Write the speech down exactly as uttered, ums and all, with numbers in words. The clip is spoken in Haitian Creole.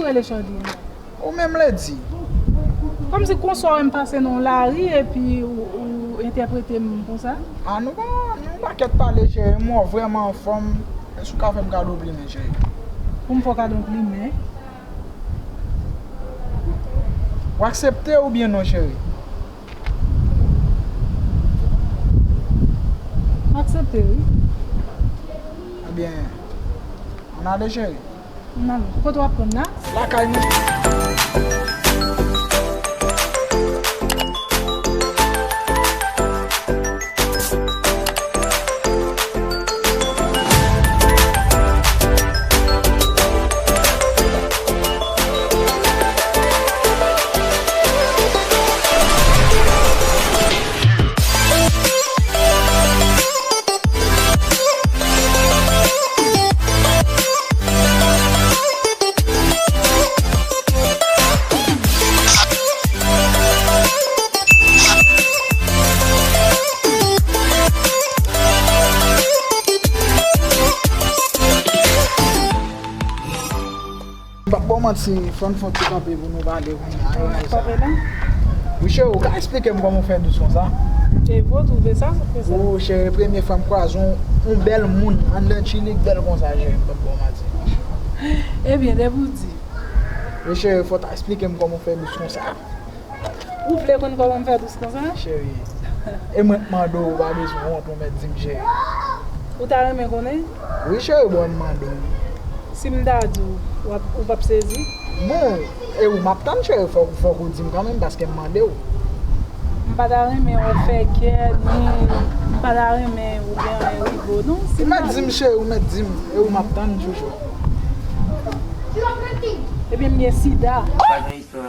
Rele Chandrine. Ou menm Lady. Kòmsi konsa w wè m pase nan yon lari epi ou, ou entèprete m konsa? A, nou pa, nou pa kèt pale, cheri. M wè w vrèman anfòm. Èske w ka fè m kado plimen, cheri? Pou m fè w kado plimen? W aksepte oubyen non, cheri? M aksepte, wi. Ebyen, ann ale, cheri. N ale. Kote w ap pran la? Lakay mwen. M p ap ba w manti, fò n fè yon ti kanpe pou nou pale kounye a. Kanpe la? Wi, cheri, ou ka eksplike m kòman w fè dous konsa? Evo, ou twouve sa, se sa. O, cheri, premye fwa m kwaze yon, yon bèl moun anndan Chili k bèl konsa, cheri, m p ap ba w manti. Ebyen, depi w di. Wi, cheri, fò w ta eksplike m kòman w fè dous konsa. Ou vle konn kòman m fè dous konsa? Cheri, e mwen k mande w, ou pa bezwen wont, ou mèt di m, cheri. Ou ta renmen konnen? Wi, cheri, bon, m mande w. Si m ta di w, w ap, ou p ap sezi? Bon, e ou m ap tann, cheri, fòk, fòk ou di m kanmenm, paske m mande w. M pa ta renmen w fè kè, ni m pa ta renmen ou gen anyen rive w, non. Si m ta di w, ou mèt di m, cheri, ou mèt di m, e ou m ap tann, chouchou. Ebyen, m gen sida. Pa gen istwa.